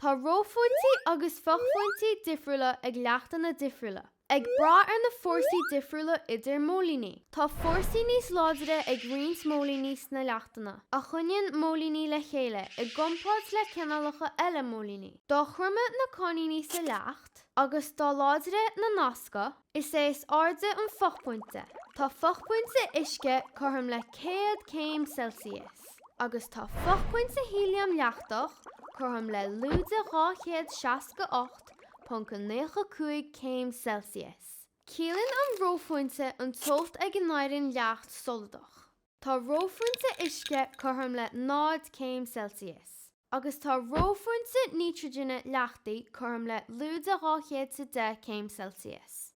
Tá reophointí agus fiuchphointí difriúla ag leachtanna difriúla, ag brath ar na fórsaí difriúla idir móilíní. Tá fórsaí níos láidre ag roinnt móilíní sna leachtanna, a choinníonn móilíní le chéile, i gcomparáid le cineálacha eile móilíní. Dá throime na cáithníní sa leacht, agus dá láidre na nasca, is ea is airde an fiuchphointe. Tá fiuchphointe uisce cothrom le 100 céim Celsius, agus tá fiuchphointe héiliam leachtach cothrom le lúide 268.95 céim Celsius. Ciallaíonn an reophointe an teocht ag a n-éiríonn leacht soladach. Tá reophointe uisce cothrom le 0 céim Celsius, agus tá reophointe nítrigine leachtaí cothrom le lúide 210 céim Celsius.